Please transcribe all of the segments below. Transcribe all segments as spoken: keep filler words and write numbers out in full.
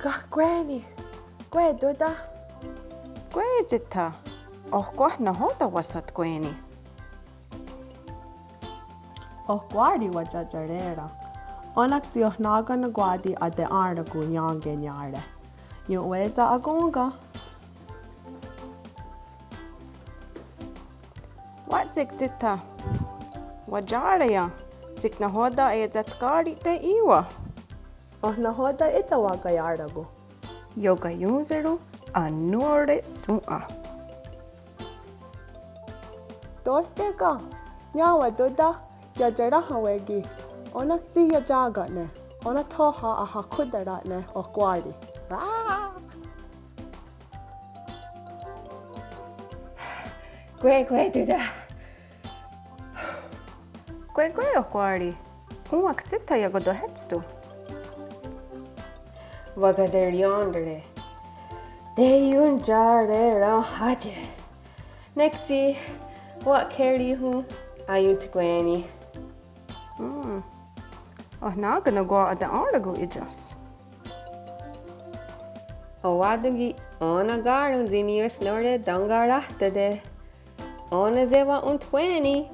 Káhkwani. Kwe, Tóta. Kwe, Tsítha. Oh kwah nahò:ten wahshatkweni? Oh Kwá:ri watia'tiaré:ren. Ó:nen ki' tsi oh nahò:ten nonkwá:ti ate'èn:rakon nien'kenià:re. Ion'wé:sen akón:ken. Wátsik Tsítha. Watiá:ren iah. Tsi nahò:ten aietsatkà:rihte' í:wa. Oh nahò:ten í:tewen kaié:rakon. Iokaión:seron anòn:warehshòn:'a. Tó:ske ken? Niá:wen Tóta, iatiaráhenwe ki'. Ó:nen ki' tsi iatià:ken'ne'. Ó:nen thó:ha ahakhótera'ne' oh Kwá:ri. Kwe, kwe, Tóta. Kwe, kwe, oh Kwá:ri. Ó:nen ki' Tsítha iakotohétston. Wakaterièn:tare. Teiontiaré:ren hátie'. Nek tsi wa'kherihón' aiontkwè:ni'. Mm. Oh nahò:ten nonkwá:ti ate'èn:rakon í:tiens? Oh wá:ton ki' ó:nen ká:ron tsi niió:re tenkaráhtate'. Ó:nen sewaontkwè:ni'.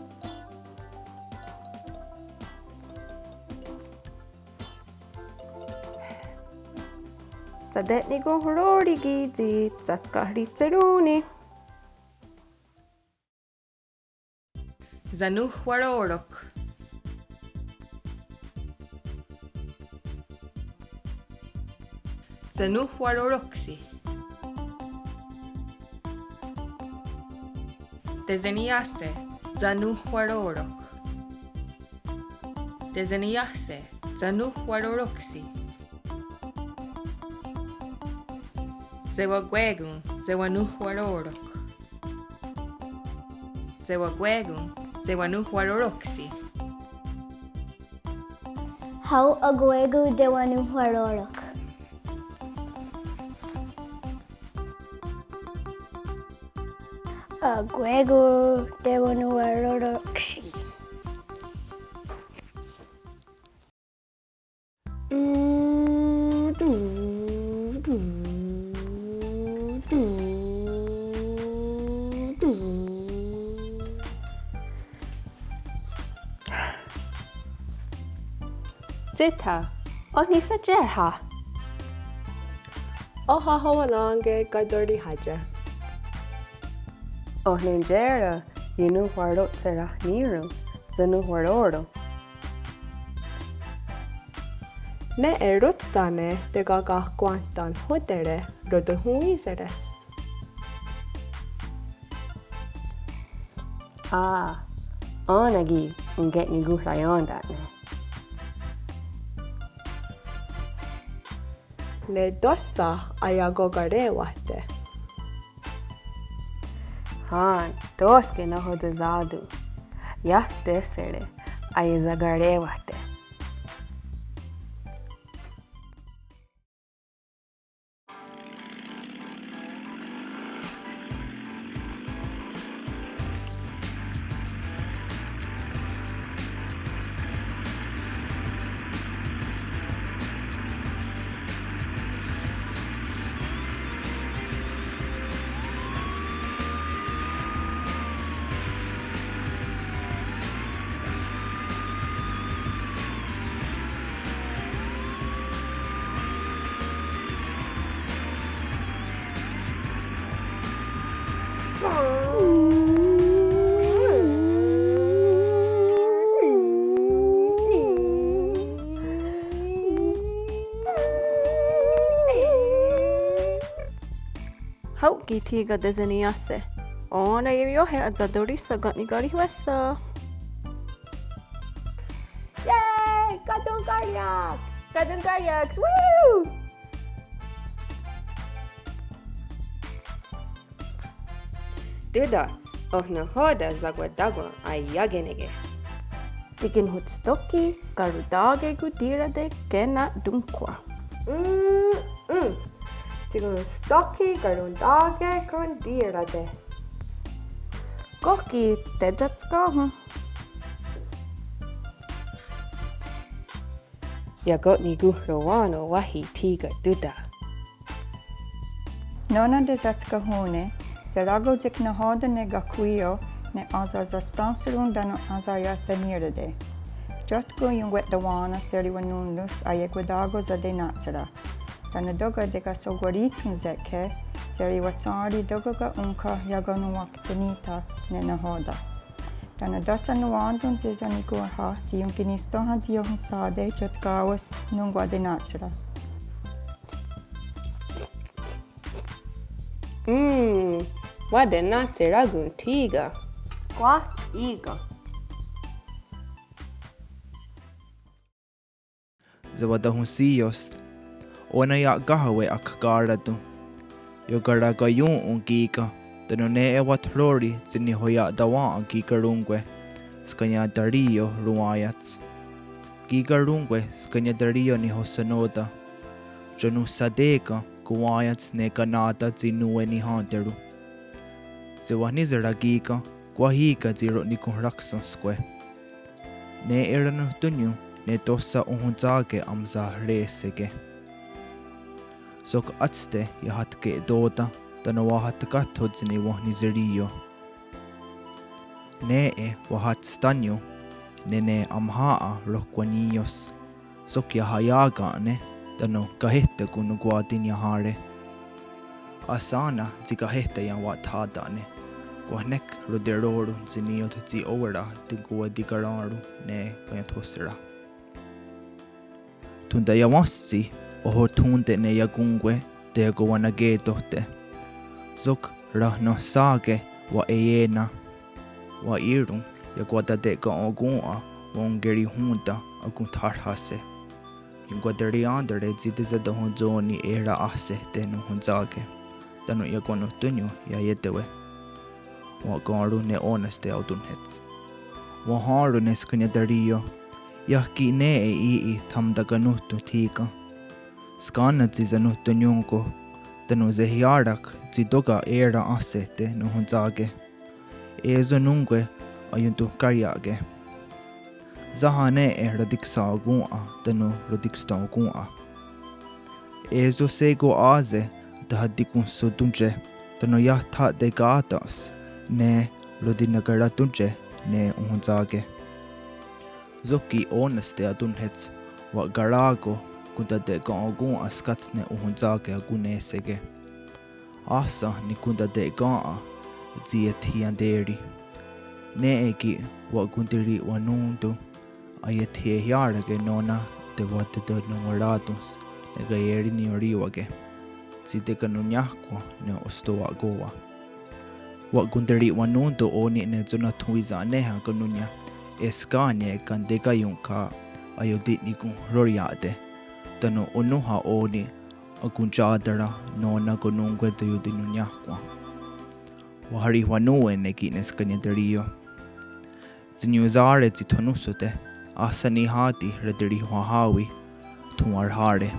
Sate'nikonhró:ri ki' tsi satkahrihtsirón:ni. Sanonhwaró:rok. Sanonhwaró:roksi. Teseniiáhse, sanonhwaró:rok. Teseniiáhse, sanonhwaró:roksi. Sewakwé:kon, sewanonhwaró:rok. Sewakwé:kon, sewanonhwaró:roksi. Hao' akwé:kon tewanonhwaró:rok. Akwé:kon tewanonhwaró:roksi. Tsíta, oh nisatiérha? Oh nahò:ten nahò:ten katorihátie'? Oh nontié:ren iononhwarotsherahní:ron' sanonhwaró:ron'. Nè:'e rótstha ne tekakahkwenhtenhón:tere' rotohonwí:seres. Á:, ó:nen ki' onke'nikonhraién:ta'ne'. Ne tóhsa aiakokaré:wahte'. Hen, tóhske nahò:ten sá:ton. Iah tésere aiesakaré:wahte'. Hao' ki' thí:ken teseniiáhse. Ó:nen ioióhe atsatorísha ken' nikarihwéhsa. Yay! Katonhkária'ks! Katonhkária'ks! Woo! Tóta, oh nahò:ten sakwatákwen aiakené:ke'? Tsikenhontstóhke' karontá:ke kontí:rate' kena'tónhkwa'. Mm, mm. Tsikenhontstóhke' karontá:ke kontí:rate'. Kóh ki' tetsatskà:hon'. Iako'nikonhrowá:nen wáhi thí:ken Tóta. Nó:nen tesatskáhonhne', serákos tsik nahò:ten ne kakhwí:io ne aesasasténhseron tánon aesaia'tanírate'. Tiótkon ionkwe'towá:nen serihwanón:tons aiekwetá:ko satená'tshera. Tánon tóka' tekahsohkwarì:ton sé:ke, serihwatshén:ri tóka' ka' ónhka iakononhwaktenhní:tha' ne nahò:ten. Tánon tásha nonwén:ton tsi sanikónhrha' tsi ionkenistèn:ha tsi iohontsá:te tiotká:wes nón:kwa satená'tshera. Mm, watená:tshera konthí:ken. Kwah í:ken. Sewatahonhsí:iost. Ó:nen ia'káhewe' akkará:ton. Iokarakaión:'on kí:ken, tánon nè:'e wa'tró:ri tsi nihoia'tawèn:'a kí:ken rón:kwe skaniatarí:io ronwá:iats. Kí:ken rón:kwe skaniatarí:io nihohsennò:ten. Tsi nonhsaté:ken konwá:iats ne kaná:ta tsi nón:we nihén:teron. Sewenhnísera kí:ken, kwah í:ken tsi ro'nikonhráksenskwe'. Nè:'e ranonhtónnion ne tóhsa ohontsá:ke aonsahré:seke'. Sok átste iahatke'tó:ten tánon wahatkáhtho tsi niwenhniserí:io. Nè:'e wahatstánion nè:ne aonhà:'a rohkwaní:io's. Sok iahaiá:ken'ne' tánon kahehtá:kon nonkwá:ti niahá:re'. Ahsén:nen tsi kahehtá ienwa'thá:ta'ne', kwah nek roteró:ron tsi ní:ioht tsi ò:wera tekonwatikà:raron ne kaienthohsera. Tontaiawénhstsi ohothón:te' ne iakón:kwe tekonwanake'tó:te'. Sok rahnonhsá:ke wa'eié:na'. Wa'ì:ron iakwate'ten'okòn:'a wa'onkerihón:ten' akontháhrhahse'. Ionkwaterièn:tare' tsi tesatahontsó:ni é:ren ahséhte' nonhwentsá:ke'. Tánon iakwanonhtónnion iaiétewe'. Wa'kèn:ron ne ó:nenste aotónhnhets. Wahèn:ron ne skaniatarí:io. Iah ki' nè:'e í:'i thaontakanónhton thí:ken. Skén:nen tsi sanonhtonnión:ko'. Tánon sehià:rak tsi tóka' é:ren ahséhte' nonhwentsá:ke'. É:so nón:kwe aiontonkarià:ke'. Sénha nè:'e ratiksa'okòn:'a tánon ratiksten'okòn:'a. É:so shé:kon á:se tahatikonhsotóntie' tánon iah tha'tekà:tens ne rotinakaratóntie' ne ohwentsá:ke'. Sok ki' ó:nenste aotónhnhets wa'kará:ko kontate'ken'okòn:'a skátne ohwentsá:ke' akonné:seke'. Áhsen nikontate'kèn:'a tsi iethiienté:ri. Nè:'e ki' wa'kontirihwanón:ton aiethiehià:rake' nó:nen tewatetenonhwerá:tons ne kaié:ri niiorì:wake' tsi tekanonniáhkwen ne ostowa'kó:wa. Wa'kontirihwanón:ton ó:ni' ne tsonathonwí:sen' nè:'e kanónnia' é:so ká:nie' kentekaión:kha' aioti'nikonhrória'te'. Tánon onónha ó:ni' akontià:tara nó:nen konnón:kwe teiotinonniáhkwen. Waharihwanón:we'ne' ki' ne skaniatarí:io. Tsi niionsà:re tsi thonónhsote', áhsen nihá:ti ratirihwahá:wi thonwarhá:re'.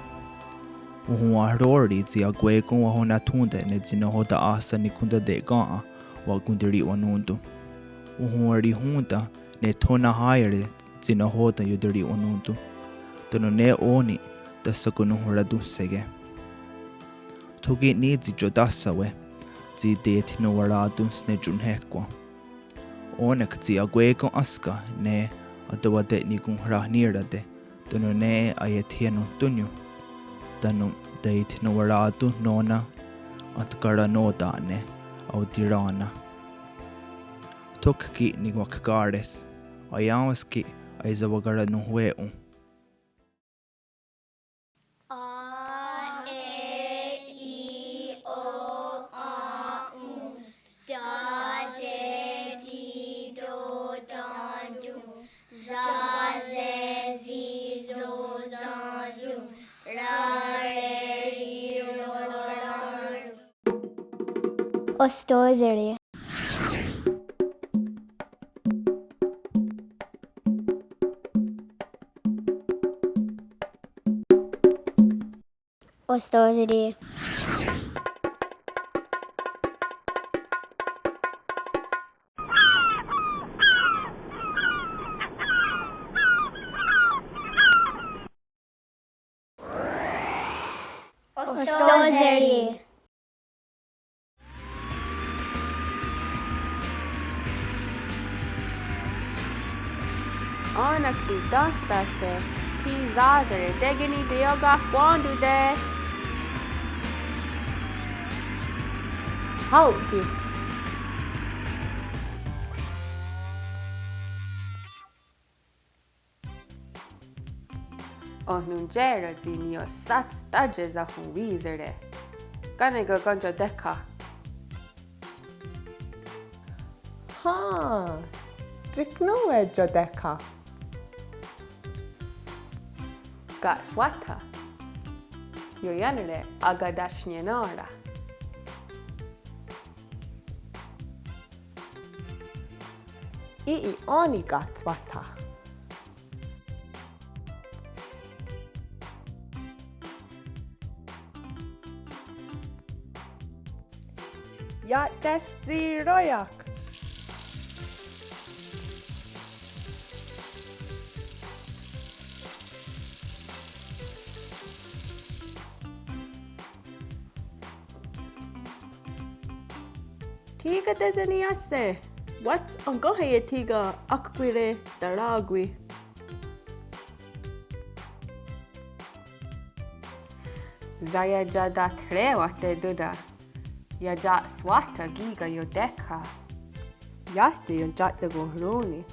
Ohonwahró:ri tsi akwé:kon wahonathón:te' ne tsi nahò:ten áhsen nikontate'kèn:'a wa'kontirihwanón:ton. Ohonwarihón:ten' ne tho nahá:iere' tsi nahò:ten iotirihwanón:ton. Tánon ne ó:ni' tahsakononhwerá:tonhseke'. Tho ki' ní: tsi tiotáhsawe' tsi teiethinonhwerá:tons ne tiohnhéhkwen. Ó:nen ki' tsi akwé:kon énska ne atewate'nikonhrahnì:rate', tánon nè:'e aiethiienonhtónnion, tánon teiethinonhwerá:ton nó:nen atkahrennò:ta'ne' aotirén:na. Tho ki' niwakká:res, aiá:wens ki' aisawakahrennonhwé:kon. A, e, i, o, a, u, ta, te, ti, do, ta, du, za, ze, zi, zo, za, zu, ra, re, ri, ro, ra, ru. Ostoseri. Ostoseri. Ostoseri. Ó:nen ki' tástahste, ki' sá:sere tékeni teiokakwén:tonte. Hao' ki'. Oh nontié:ren tsi niiohsátste sahonwí:sere. Ken ne ken iotékha? Hen, tsi nón:we iotékha. Kaswátha. Ioiánere akatatshniennó:ra. Í:'i ó:ni kaswátha. Iah testiróia'k. Thí:ken teseniiáhse, wáts enkónhaiye thí:ken akkwí:re tará:kwi. Saia'tia'tathré:wahte Tóta. Ia'tia'swátha kí:ken iotékha. Iah teiontia'takonhrón:ni.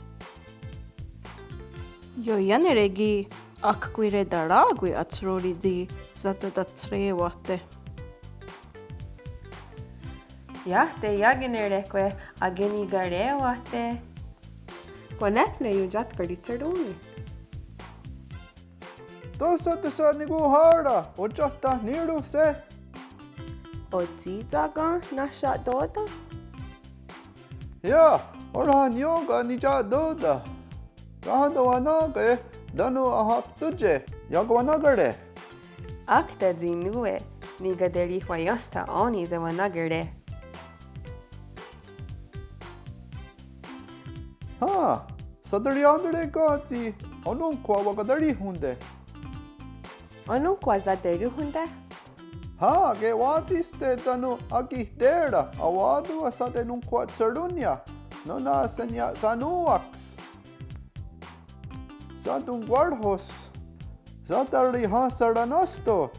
Ioiánere ki' akkwí:re tará:kwi ahsró:ri tsi saia'tia'tathré:wahte. Iah teiakeneréhkwe akenikaré:wahte. Kwah nek ne ioiatkaritsherón:ni. Tóhsa, tóhsa nikonhá:ra, otsia'tahnì:ron' se'. Otsì:tsha'k ken nahsia'tò:ten? Iah, ó:ra niió:ken nitia'tò:ten. Kahén:ton waná:ke tánon' ahatóntie' iakowanákere. Ákta tsi nón:we nikaterihwaiénhstha ó:ni sewanákere. Hen, saterièn:tare' ken tsi onónhkwa wakaterihón:te'. Onónhkwa saterihón:te'? Hen, kewátsiste tánon' akihté:ra, a:wá:ton' satenonhkwa'tsherón:nia', nó:nen senia'sanòn:waks. Satonkwárhos. Saterihenseranénhstha'.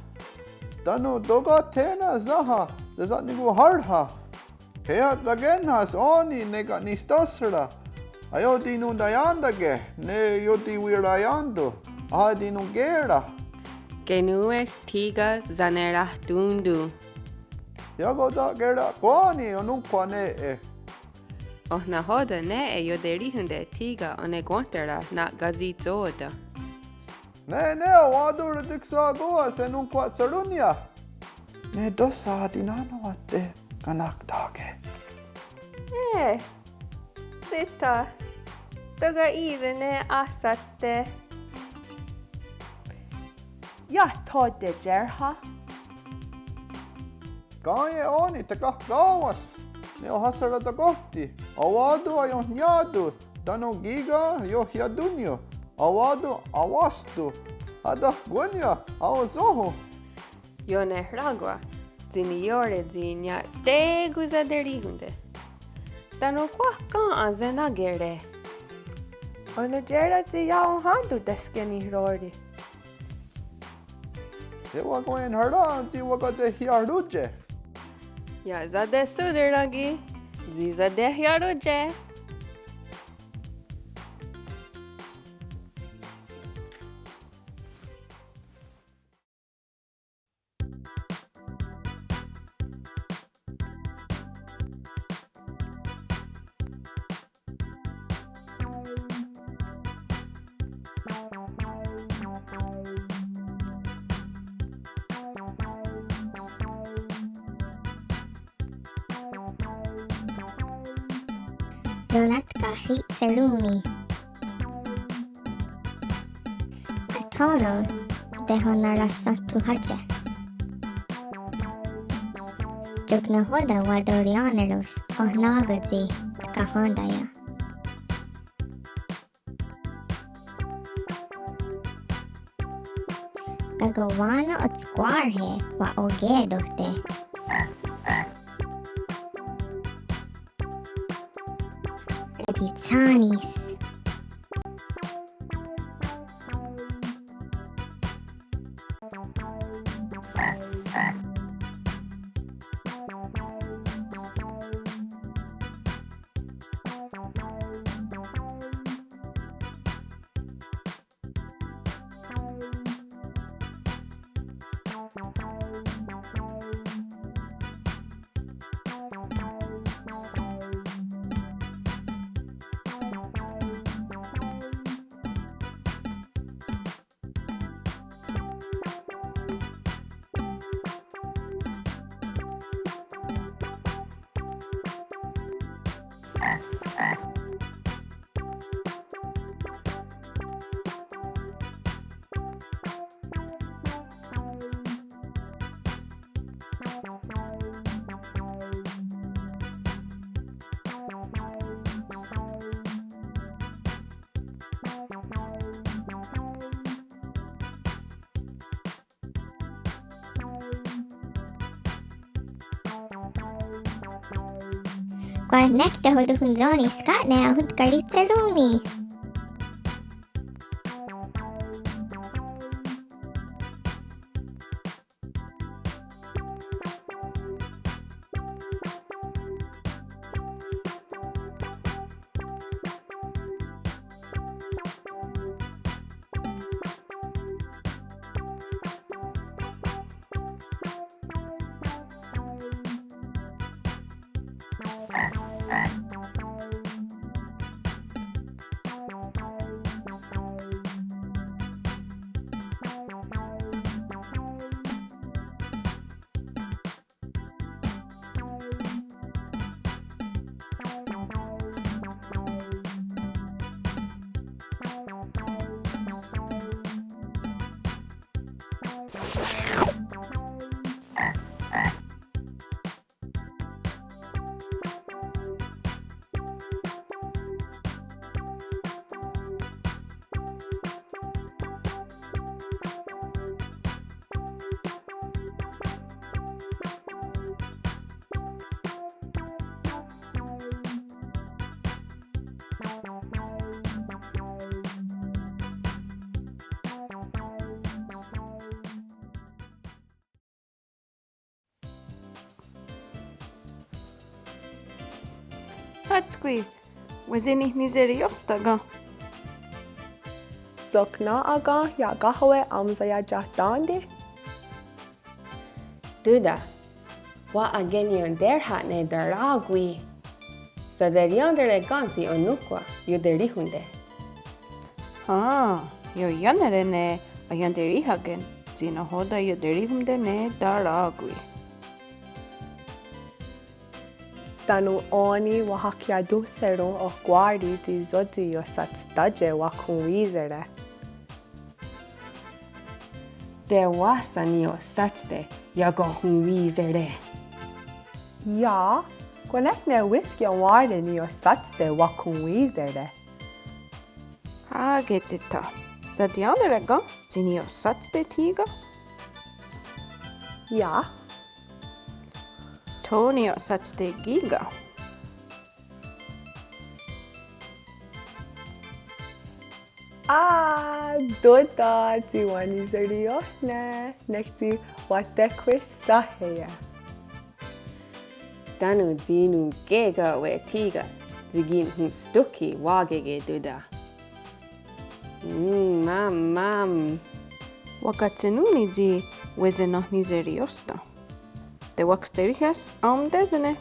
Tánon' tóka' thé:nen sénha tesa'nikonhá:rha'. Heia'takénhas ó:ni ne ka'nisténhsera. Aiotinonhtaién:take' ne iotiwiraién:ton'. Ahatinonhkè:ra'. Kenòn:we's thí:ken sanerahtón:ton'. Iakonta'kerakwá:ni onónhkwa nè:'e. Oh nahò:ten' nè:'e ioterihón:te' thí:ken onekwénhtara na'katsi'tsó:ten'. Nè:'e ne a:wá:ton' ratiksa'okò:s enonhkwa'tsherón:nia'. Ne tóhsa tinanawáhte' kanaktá:ke'. Ée, tsíta, tóka' í:se' ne ahsátste'. Iah tho teié:rha'. Ká:ien ó:ni tekahká:wens ne ohahseratakóhti', a:wá:ton' aionhniiá:ton', tánon' kí:ken iohiatónnion', a:wá:ton' awáhston', atahkwénnia' aosónhon'. Ioneráhkwa tsi niió:re tsi nia'té:kon saterihón:te'. Tánon' kwah ken asenákere'. Onontié:ren tsi iaohén:ton' teskenihró:ri'. Sewakwé:nhara' tsi wakatehiaróntie'. Iah satesó:tera' ki' tsi satehiaróntie'. Ronatkahri'tsherón:ni. Athón:ron' tehonarahsónhtonhátsie'. Tsi ok nahò:ten' wa'terièn:neros oh nà:'a ken tsi tkahén:taia'k. Kakowá:nen otskwà:rhe' wa'oké:tohte'. Ratitshà:nis. Kwah nek tehotihén:ron' skátne ahonkaríhse rón:ni. Hátskwi, wesenihnihseriióhstha' ken? Sok ná:'a ken ia'káhewe' aonsaia'tiahtén:ti'? Tóta, wa'akeniontéhrha' ne tarákwi. Saterièn:tare ken tsi onónhkwa' ioterihón:te'? Hen, ioiánere ne aienterihà:ken tsi nahò:ten ioterihón:te' ne tarákwi. Tánon' ò:ni' wahakia'tónhseron ohkwá:ri tsi sótsi ioshátste' wakhonwí:sere'. Tewáhsen niioshátste' iakahonwí:sere'. Iah, kwah nek ne wísk iawén:re' niioshátste' wakhonwí:sere'. Á:ke tsi tha. Saterièn:tare ken tsi niioshátste' thí:ken? Iah. Tho niioshátste' kí:ken. Á:, Tóta, tsi wenhniseriióhne, nek tsi watekhwihsáhie'. Tánon tsi nonkwá:ken wa'thí:ken, tsi ki' nonhstókhi wà:keke' Tóta. Mm, mam, mam. Wakatshennón:ni tsi wesenahnihseriióhstha'. Tewaksterí:ias aonté:sene'.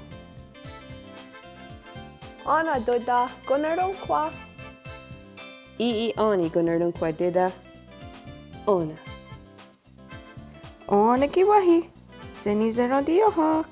Ó:nen Tóta, konnorónhkhwa'. Í:'i ó:ni konnorónhkhwa' Tóta. Ó:nen. Ó:nen ki' wáhi, tsenihserón:ti' ióhak.